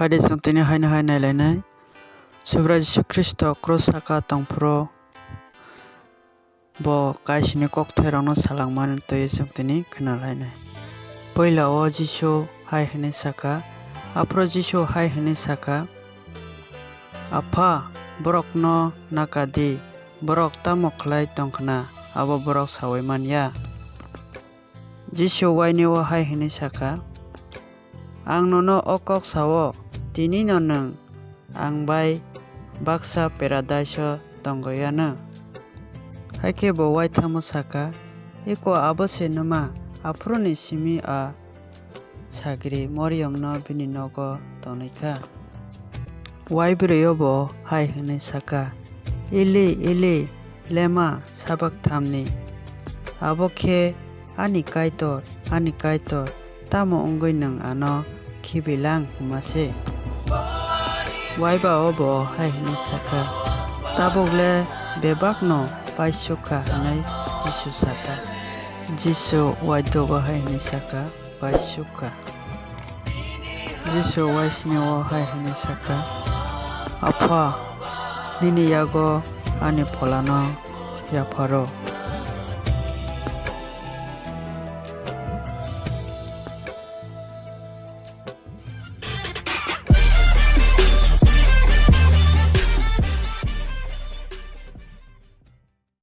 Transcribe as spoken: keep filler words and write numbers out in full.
Phai de chwng tini haino hai nailainai. Subrai Jisu Khristo krus saka tongphuru bo kaisini kokthairokno salangmani twiwi chwng tini khwnalainai. Puila o Jisu hai hwnwi saka, aphuru Jisu hai hwnwi saka, "Apha, borokno naka di, borok tamo khlai tong khna, abo borok saui man ya." Jisu uainwi o hai hwnwi saka, "Ang nono o kok sa-o, tinino nwng ang bai baksa Paradise-o tongwi anw." Hakhe bo uaithamo saka, "Iko abo se nwma?" Aphuruni simi a sagri Moriamno bini nogo tonwi kha. Uaibrwi o bo hai hwnwi saka, "Eli, Eli, lema sabakthani?" Abo khe, "Ani Kaitor, ani Kaitor, tamo wngwi nwng ano khibilang?" hwnma se. Uaiba o bo hai hwnwi saka, "Tabuk le bebakno paisuk kha," hwnwi Jisu saka. Jisu uaidogo hai hwnwi saka, "Paisuk kha." Jisu uaisni o hai hwnwi saka, "Apha, nini yago ani pholano yapharo."